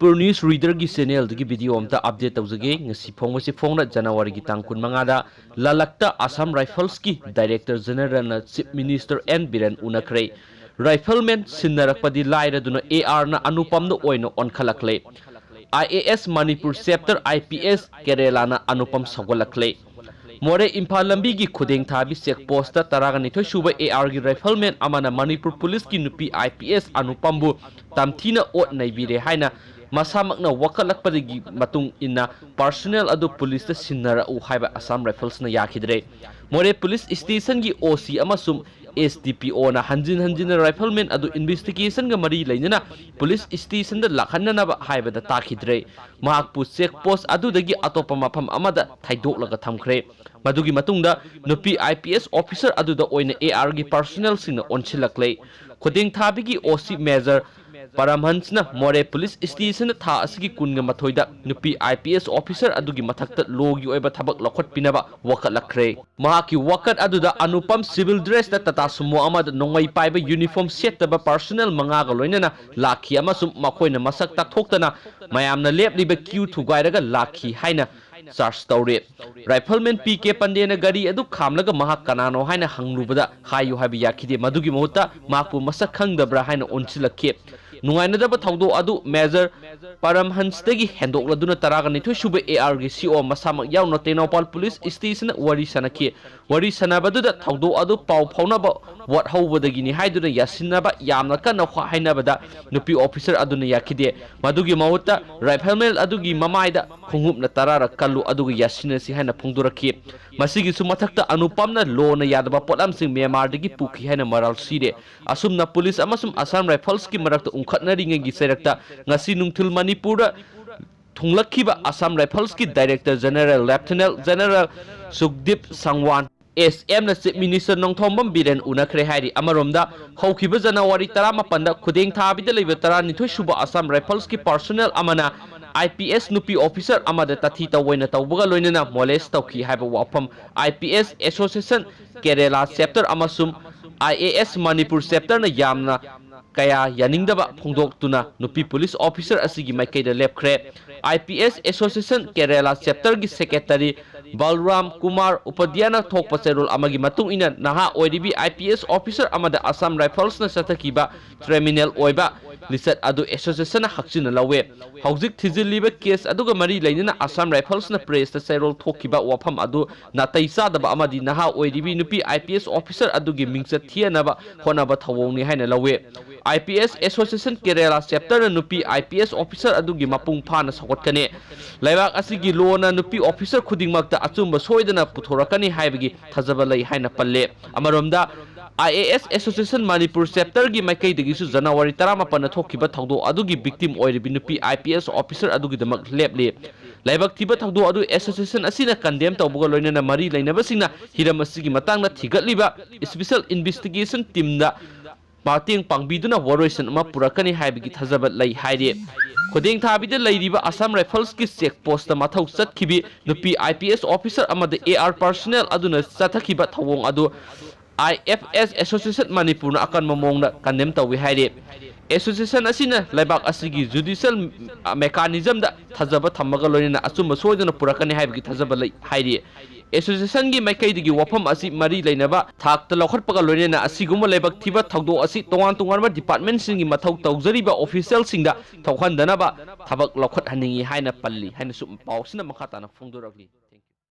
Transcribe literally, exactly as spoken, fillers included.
Manipur news ꯔꯤꯗꯔꯒꯤ ꯆꯦꯅꯦꯜꯗꯒꯤ video ꯑꯝꯇ ꯑꯞꯗꯦꯠ ꯇꯧꯖꯒꯦ꯫ ꯉꯁꯤ ꯐꯣꯡꯕꯁꯤ ꯐꯣꯡꯅ ꯖꯅꯋꯥꯔꯤꯒꯤ ꯇꯥꯡ ꯀꯨꯟꯃꯉꯥꯗ ꯂꯂꯛꯇ ꯑꯁꯥꯝ ꯔꯥꯏꯐꯜꯁꯀꯤ ꯗꯥꯏꯔꯦꯛꯇꯔ ꯖꯦꯅꯔꯦꯜꯅ ꯆꯤꯐ ꯃꯤꯅꯤꯁꯇꯔ ꯑꯦꯟ ꯕꯤꯔꯦꯟ ꯎꯅꯈ꯭ꯔꯦ꯫ ꯔꯥꯏꯐꯜꯃꯦꯟ ꯁꯤꯟꯅꯔꯛꯄꯗꯤ ꯂꯥꯏꯔꯗꯨꯅ ꯑꯦ ꯑꯥꯔꯅ ꯑꯅꯨꯄꯝꯗ ꯑꯣꯏꯅ ꯑꯣꯟꯈꯠꯂꯛꯂꯦ꯫ ꯑꯥꯏ A S Manipur chapter, I P ꯑꯦꯁ ꯀꯦꯔꯦꯂꯥꯅ ꯑꯅꯨꯄꯝ ꯁꯧꯒꯠꯂꯛꯂꯦ꯫ ꯃꯣꯔꯦ ꯏꯝꯐꯥꯜ ꯂꯝꯕꯤꯒꯤ ꯈꯨꯗꯦꯡꯊꯥꯕꯤ ꯆꯦꯛ ꯄꯣꯁꯇ ꯇꯔꯥꯒ ꯅꯤꯊꯣꯏ ꯁꯨꯕ ꯑꯦ ꯑꯥꯔꯒꯤ ꯔꯥꯏꯐꯜꯃꯦꯟ ꯑꯃꯅ ꯃꯅꯤꯄꯨꯔ ꯄꯨꯂꯤꯁꯀꯤ ꯅꯨꯄꯤ ꯑꯥꯏ ꯄꯤ ꯑꯦꯁ ꯑꯅꯨꯄꯝꯕꯨ ꯇꯝꯊꯤꯅ ꯑꯣꯠ ꯅꯩꯕꯤꯔꯦ ꯍꯥꯏꯅ ꯃꯁꯥꯃꯛꯅ ꯋꯥꯀꯠꯂꯛꯄꯗꯒꯤ ꯃꯇꯨꯡ ꯏꯟꯅ ꯄꯥꯔꯁꯣꯅꯦꯜ ꯑꯗꯨ ꯄꯨꯂꯤꯁꯇ ꯁꯤꯟꯅꯔꯛꯎ ꯍꯥꯏꯕ ꯑꯁꯥꯝ ꯔꯥꯏꯐꯜꯁꯅ ꯌꯥꯈꯤꯗ꯭ꯔꯦ꯫ ꯃꯣꯔꯦ ꯄꯨꯂꯤꯁ ꯁ꯭ꯇꯦꯁꯟꯒꯤ ꯑꯣ ꯁꯤ ꯑꯃꯁꯨꯡ ꯑꯦꯁ ꯗꯤ ꯄꯤ ꯑꯣꯅ ꯍꯟꯖꯤꯟ ꯍꯟꯖꯤꯟꯅ ꯔꯥꯏꯐꯜꯃꯦꯟ ꯑꯗꯨ ꯏꯟꯚꯦꯁꯇꯤꯒꯦꯁꯟꯒ ꯃꯔꯤ ꯂꯩꯅꯅ ꯄꯨꯂꯤꯁ ꯁ꯭ꯇꯦꯁꯟꯗ ꯂꯥꯛꯍꯟꯅꯅꯕ ꯍꯥꯏꯕꯗ ꯇꯥꯈꯤꯗ꯭ꯔꯦ꯫ ꯃꯍꯥꯛꯄꯨ ꯆꯦꯛ ꯄꯣꯁ ꯑꯗꯨꯗꯒꯤ ꯑꯇꯣꯞꯄ ꯃꯐꯝ ꯑꯃꯗ ꯊꯩꯗꯣꯛꯂꯒ ꯊꯝꯈ꯭ꯔꯦ꯫ ꯃꯗꯨꯒꯤ ꯃꯇꯨꯡꯗ ꯅꯨꯄꯤ ꯑꯥꯏ ꯄꯤ ꯑꯦꯁ ꯑꯣꯐꯤꯁꯔ ꯑꯗꯨꯗ ꯑꯣꯏꯅ ꯑꯦ ꯑꯥꯔꯒꯤ ꯄꯥꯔꯁꯣꯅꯦꯜꯁꯤꯡꯅ ꯑꯣꯟꯁꯤꯜꯂꯛꯂꯦ꯫ ꯈꯨꯗꯦꯡꯊꯥꯕꯤꯒꯤ ꯑꯣ ꯁꯤ ꯃꯦꯖꯔ ꯄꯔꯝꯍꯟꯁꯅ ꯃꯣꯔꯦ ꯄꯨꯂꯤꯁ ꯁ꯭ꯇꯦꯁꯟꯗ ꯊꯥ ꯑꯁꯤꯒꯤ ꯀꯨꯟꯒ ꯃꯥꯊꯣꯏꯗ ꯅꯨꯄꯤ ꯑꯥꯏ ꯄꯤ ꯑꯦꯁ ꯑꯣꯐꯤꯁꯔ ꯑꯗꯨꯒꯤ ꯃꯊꯛꯇ ꯂꯣꯒꯤ ꯑꯣꯏꯕ ꯊꯕꯛ ꯂꯧꯈꯠꯄꯤꯅꯕ ꯋꯥꯀꯠꯂꯛꯈ꯭ꯔꯦ꯫ ꯃꯍꯥꯛꯀꯤ ꯋꯥꯀꯠ ꯑꯗꯨꯗ ꯑꯅꯨꯄꯝ ꯁꯤꯚꯤꯜ ꯗ꯭ꯔꯦꯁꯇ ꯇꯥꯇꯥ ꯁꯨꯃꯣ ꯑꯃꯗ ꯅꯣꯡꯃꯩ ꯄꯥꯏꯕ ꯌꯨꯅꯤꯐꯣꯔꯝ ꯁꯦꯠꯇꯕ ꯄꯥꯔꯁꯣꯅꯦꯜ ꯃꯉꯥꯒ ꯂꯣꯏꯅꯅ ꯂꯥꯛꯈꯤ ꯑꯃꯁꯨꯡ ꯃꯈꯣꯏꯅ ꯃꯁꯛ ꯇꯥꯛꯊꯣꯛꯇꯅ ꯃꯌꯥꯝꯅ ꯂꯦꯞꯂꯤꯕ ꯀ꯭ꯌꯨ ꯊꯨꯒꯥꯏꯔꯒ ꯂꯥꯛꯈꯤ ꯍꯥꯏꯅ ꯆꯥꯔꯖ ꯇꯧꯔꯦ꯫ ꯔꯥꯏꯐꯜꯃꯦꯟ ꯄꯤ ꯀꯦ ꯄꯟꯗꯦꯅ ꯒꯥꯔꯤ ꯑꯗꯨ ꯈꯥꯝꯂꯒ ꯃꯍꯥꯛ ꯀꯅꯥꯅꯣ ꯍꯥꯏꯅ ꯍꯪꯂꯨꯕꯗ ꯍꯥꯏꯌꯨ ꯍꯥꯏꯕ ꯌꯥꯈꯤꯗꯦ꯫ ꯃꯗꯨꯒꯤ ꯃꯍꯨꯠꯇ ꯃꯍꯥꯛꯄꯨ ꯃꯁꯛ ꯈꯪꯗꯕ꯭ꯔꯥ ꯍꯥꯏꯅ ꯑꯣꯟꯁꯤꯜꯂꯛꯈꯤ꯫ ꯅꯨꯡꯉꯥꯏꯅꯗꯕ ꯊꯧꯗꯣꯛ ꯑꯗꯨ ꯃꯦꯖꯔ ꯄꯔꯝꯍꯟꯁꯇꯒꯤ ꯍꯦꯟꯗꯣꯛꯂꯗꯨꯅ ꯇꯔꯥꯒ ꯅꯤꯊꯣꯏ ꯁꯨꯕ ꯑꯦ ꯑꯥꯔꯒꯤ ꯁꯤ ꯑꯣ ꯃꯁꯥꯃꯛ ꯌꯥꯎꯅ ꯇꯦꯡꯅꯧꯄꯥꯜ ꯄꯨꯂꯤꯁ ꯁ꯭ꯇꯦꯁꯟꯗ ꯋꯥꯔꯤ ꯁꯥꯅꯈꯤ꯫ ꯋꯥꯔꯤ ꯁꯥꯅꯕꯗꯨꯗ ꯊꯧꯗꯣꯛ ꯑꯗꯨ ꯄꯥꯎ ꯐꯥꯎꯅꯕ ꯋꯥꯠꯍꯧꯕꯗꯒꯤꯅꯤ ꯍꯥꯏꯗꯨꯅ ꯌꯥꯁꯤꯟꯅꯕ ꯌꯥꯝꯅ ꯀꯟꯅ ꯍꯣ-, ꯍꯥꯏꯅꯕꯗ ꯅꯨꯄꯤ ꯑꯣꯐꯤꯁꯔ ꯑꯗꯨꯅ ꯌꯥꯈꯤꯗꯦ꯫ ꯃꯗꯨꯒꯤ ꯃꯍꯨꯠꯇ ꯔꯥꯏꯐꯜꯃꯦꯟ ꯑꯗꯨꯒꯤ ꯃꯃꯥꯏꯗ ꯈꯣꯡꯎꯞꯅ ꯇꯔꯥꯔꯛ ꯀꯜꯂꯨ ꯑꯗꯨꯒ ꯌꯥꯁꯤꯟꯅꯁꯤ ꯍꯥꯏꯅ ꯐꯣꯡꯗꯣꯔꯛꯈꯤ꯫ ꯃꯁꯤꯒꯤꯁꯨ ꯃꯊꯛꯇ ꯑꯅꯨꯄꯝꯅ ꯂꯣꯅ ꯌꯥꯗꯕ ꯄꯣꯠꯂꯝꯁꯤꯡ ꯃ꯭ꯌꯥꯟꯃꯥꯔꯗꯒꯤ ꯄꯨꯈꯤ ꯍꯥꯏꯅ ꯃꯔꯥꯜ ꯁꯤꯔꯦ꯫ ꯑꯁꯨꯝꯅ ꯄꯨꯂꯤꯁ ꯑꯃꯁꯨꯡ ꯑꯁꯥꯝ ꯔꯥꯏꯐꯜꯁꯀꯤ ꯃꯔꯛꯇ ꯎꯪꯈꯠꯅꯔꯤꯉꯩꯒꯤ ꯆꯩꯔꯛꯇ ꯉꯁꯤ ꯅꯨꯡꯊꯤꯜ ꯃꯅꯤꯄꯨꯔꯗ ꯊꯨꯡꯂꯛꯈꯤꯕ ꯑꯁꯥꯝ ꯔꯥꯏꯐꯜꯁꯀꯤ ꯗꯥꯏꯔꯦꯛꯇꯔ ꯖꯦꯅꯔꯦꯜ ꯂꯦꯐꯇꯤꯅꯦꯟ ꯖꯦꯅꯔꯦꯜ ꯁꯨꯈꯗꯤꯞ ꯁꯪꯋꯥꯟ, ꯑꯦꯁ ꯑꯦꯝꯅ ꯆꯤꯐ ꯃꯤꯅꯤꯁꯇꯔ ꯅꯣꯡꯊꯣꯝꯕꯝ ꯕꯤꯔꯦꯟ ꯎꯅꯈ꯭ꯔꯦ ꯍꯥꯏꯔꯤ꯫ ꯑꯃꯔꯣꯝꯗ, ꯍꯧꯈꯤꯕ ꯖꯅꯋꯥꯔꯤ ꯇꯔꯥꯃꯥꯄꯟꯗ ꯈꯨꯗꯦꯡꯊꯥꯕꯤꯗ ꯂꯩꯕ ꯇꯔꯥꯅꯤꯊꯣꯏ ꯁꯨꯕ ꯑꯁꯥꯝ ꯔꯥꯏꯐꯜꯁꯀꯤ ꯄꯥꯔꯁꯣꯅꯦꯜ ꯑꯃꯅ ꯑꯥꯏ ꯄꯤ ꯑꯦꯁ ꯅꯨꯄꯤ ꯑꯣꯐꯤꯁꯔ ꯑꯃꯗ ꯇꯥꯊꯤ ꯇꯧꯑꯣꯏꯅ ꯇꯧꯕꯒ ꯂꯣꯏꯅꯅ ꯃꯣꯂꯦꯁ ꯇꯧꯈꯤ ꯍꯥꯏꯕ ꯋꯥꯐꯝ ꯑꯥꯏ P S association Kerala chapter ꯑꯃꯁꯨꯡ ꯑꯥꯏ ꯑꯦ ꯑꯦꯁ ꯃꯅꯤꯄꯨꯔ ꯆꯦꯞꯇꯔꯅ ꯌꯥꯝꯅ ꯀꯌꯥ ꯌꯥꯅꯤꯡꯗꯕ ꯐꯣꯡꯗꯣꯛꯇꯨꯅ ꯅꯨꯄꯤ ꯄꯨꯂꯤꯁ ꯑꯣꯐꯤꯁꯔ ꯑꯁꯤꯒꯤ ꯃꯥꯏꯀꯩꯗ ꯂꯦꯞꯈ꯭ꯔꯦ꯫ I P S association Kerala ꯆꯦꯞꯇꯔꯒꯤ ꯁꯦꯀ꯭ꯔꯦꯇꯔꯤ ꯕꯜꯔꯥꯝ ꯀꯨꯃꯥꯔ ꯎꯄꯥꯙ꯭ꯌꯥꯅ ꯊꯣꯛꯄ ꯆꯦꯔꯣꯜ ꯑꯃꯒꯤ ꯃꯇꯨꯡ ꯏꯟꯅ, ꯅꯍꯥ ꯑꯣꯏꯔꯤꯕꯤ ꯑꯥꯏ ꯄꯤ ꯑꯦꯁ ꯑꯣꯐꯤꯁꯔ ꯑꯃꯗ ꯑꯁꯥꯝ ꯔꯥꯏꯐꯜꯁꯅ ꯆꯠꯊꯈꯤꯕ ꯀ꯭ꯔꯤꯃꯤꯅꯦꯜ ꯑꯣꯏꯕ ꯂꯤꯆꯠ ꯑꯗꯨ ꯑꯦꯁꯣꯁꯤꯌꯦꯁꯟꯅ ꯍꯛꯆꯤꯟꯅ ꯂꯧꯋꯦ꯫ ꯍꯧꯖꯤꯛ ꯊꯤꯖꯤꯜꯂꯤꯕ ꯀꯦꯁ ꯑꯗꯨꯒ ꯃꯔꯤ ꯂꯩꯅꯅ ꯑꯁꯥꯝ ꯔꯥꯏꯐꯜꯁꯅ ꯄ꯭ꯔꯦꯁꯇ ꯆꯦꯔꯣꯜ ꯊꯣꯛꯈꯤꯕ ꯋꯥꯐꯝ ꯑꯗꯨ ꯅꯥꯇꯩ ꯆꯥꯗꯕ ꯑꯃꯗꯤ ꯅꯍꯥ ꯑꯣꯏꯔꯤꯕꯤ ꯅꯨꯄꯤ ꯑꯥꯏ ꯄꯤ ꯑꯦꯁ ꯑꯣꯐꯤꯁꯔ ꯑꯗꯨꯒꯤ ꯃꯤꯡꯆꯠ ꯊꯤꯍꯟꯅꯕ ꯍꯣꯠꯅꯕ ꯊꯧꯑꯣꯡꯅꯤ ꯍꯥꯏꯅ ꯂꯧꯋꯦ꯫ ꯑꯥꯏ ꯄꯤ ꯑꯦꯁ ꯑꯦꯁꯣꯁꯤꯌꯦꯁꯟ ꯀꯦꯔꯦꯂꯥ ꯆꯦꯞꯇꯔꯅ ꯅꯨꯄꯤ ꯑꯥꯏ ꯄꯤ ꯑꯦꯁ ꯑꯣꯐꯤꯁꯔ ꯑꯗꯨꯒꯤ ꯃꯄꯨꯡ ꯐꯥꯅ ꯁꯧꯒꯠꯀꯅꯤ꯫ ꯂꯩꯕꯥꯛ ꯑꯁꯤꯒꯤ ꯂꯣꯅ ꯅꯨꯄꯤ ꯑꯣꯐꯤꯁꯔ ꯈꯨꯗꯤꯡꯃꯛꯇ ꯑꯆꯨꯝꯕ ꯁꯣꯏꯗꯅ ꯄꯨꯊꯣꯔꯛꯀꯅꯤ ꯍꯥꯏꯕꯒꯤ ꯊꯥꯖꯕ ꯂꯩ ꯍꯥꯏꯅ ꯄꯜꯂꯦ꯫ ꯑꯃꯔꯣꯝꯗ, I A S association Manipur ꯆꯦꯞꯇꯔꯒꯤ ꯃꯥꯏꯀꯩꯗꯒꯤꯁꯨ ꯖꯅꯋꯥꯔꯤ ꯇꯔꯥꯃꯥꯄꯟꯗ ꯊꯣꯛꯈꯤꯕ ꯊꯧꯗꯣꯛ ꯑꯗꯨꯒꯤ ꯚꯤꯛꯇꯤꯝ ꯑꯣꯏꯔꯤꯕꯤ ꯅꯨꯄꯤ ꯑꯥꯏ ꯄꯤ ꯑꯦꯁ ꯑꯣꯐꯤꯁꯔ ꯑꯗꯨꯒꯤꯗꯃꯛ ꯂꯦꯞꯂꯤ꯫ ꯂꯥꯏꯕꯛ ꯊꯤꯕ ꯊꯧꯗꯣꯛ ꯑꯗꯨ ꯑꯦꯁꯣꯁꯤꯌꯦꯁꯟ ꯑꯁꯤꯅ ꯀꯟꯗꯦꯝ ꯇꯧꯕꯒ ꯂꯣꯏꯅꯅ ꯃꯔꯤ ꯂꯩꯅꯕꯁꯤꯡꯅ ꯍꯤꯔꯝ ꯑꯁꯤꯒꯤ ꯃꯇꯥꯡꯗ ꯊꯤꯒꯠꯂꯤꯕ ꯏꯁꯄꯤꯁꯦꯜ ꯏꯟꯚꯦꯁꯇꯤꯒꯦꯁꯟ ꯇꯤꯝꯗ ꯃꯇꯦꯡ ꯄꯥꯡꯕꯤꯗꯨꯅ ꯋꯥꯔꯣꯏꯁꯤꯟ ꯑꯃ ꯄꯨꯔꯛꯀꯅꯤ ꯍꯥꯏꯕꯒꯤ ꯊꯥꯖꯕ ꯂꯩ ꯍꯥꯏꯔꯤ꯫ ꯈꯨꯗꯦꯡ ꯊꯥꯕꯤꯗ ꯂꯩꯔꯤꯕ ꯑꯁꯥꯝ ꯔꯥꯏꯐꯜꯁꯀꯤ ꯆꯦꯛ ꯄꯣꯁꯇ ꯃꯊꯧ ꯆꯠꯈꯤꯕꯤ ꯅꯨꯄꯤ ꯑꯥꯏ ꯄꯤ ꯑꯦꯁ ꯑꯣꯐꯤꯁꯔ ꯑꯃꯗ ꯑꯦ ꯑꯥꯔ ꯄꯔꯁꯣꯅꯦꯜ ꯑꯗꯨꯅ ꯆꯠꯊꯈꯤꯕ ꯊꯧꯑꯣꯡ ꯑꯗꯨ ꯑꯥꯏ ꯑꯦꯐ ꯑꯦꯁ ꯑꯦꯁꯣꯁꯤꯌꯦꯁꯟ ꯃꯅꯤꯄꯨꯔꯅ ꯑꯀꯟꯕ ꯃꯑꯣꯡꯗ ꯀꯟꯗꯦꯝ ꯇꯧꯏ ꯍꯥꯏꯔꯤ꯫ ꯑꯦꯁꯣꯁꯤꯌꯦꯁꯟ ꯑꯁꯤꯅ ꯂꯩꯕꯥꯛ ꯑꯁꯤꯒꯤ ꯖꯨꯗꯤꯁꯤꯌꯦꯜ ꯃꯦꯀꯥꯅꯤꯖꯝꯗ ꯊꯥꯖꯕ ꯊꯝꯃꯒ ꯂꯣꯏꯅꯅ ꯑꯆꯨꯝꯕ ꯁꯣꯏꯗꯅ ꯄꯨꯔꯛꯀꯅꯤ ꯍꯥꯏꯕꯒꯤ ꯊꯥꯖꯕ ꯂꯩ ꯍꯥꯏꯔꯤ꯫ ꯑꯦꯁꯣꯁꯤꯌꯦꯁꯟꯒꯤ ꯃꯥꯏꯀꯩꯗꯒꯤ ꯋꯥꯐꯝ ꯑꯁꯤ ꯃꯔꯤ ꯂꯩꯅꯕ ꯊꯥꯛꯇ ꯂꯧꯈꯠꯄꯒ ꯂꯣꯏꯅꯅ ꯑꯁꯤꯒꯨꯝꯕ ꯂꯥꯏꯕꯛ ꯊꯤꯕ ꯊꯧꯗꯣꯛ ꯑꯁꯤ ꯇꯣꯉꯥꯟ ꯇꯣꯉꯥꯟꯕ ꯗꯤꯄꯥꯔꯠꯃꯦꯟꯁꯤꯡꯒꯤ ꯃꯊꯧ ꯇꯧꯖꯔꯤꯕ ꯑꯣꯐꯤꯁꯤꯌꯦꯜꯁꯤꯡꯗ ꯊꯣꯛꯍꯟꯗꯅꯕ ꯊꯕꯛ ꯂꯧꯈꯠꯍꯟꯅꯤꯡꯏ ꯍꯥꯏꯅ ꯄꯜꯂꯤ ꯍꯥꯏꯅꯁꯨ ꯄꯥꯎꯁꯤꯅ ꯃꯈꯥ ꯇꯥꯅ ꯐꯣꯡꯗꯣꯔꯛꯂꯤ꯫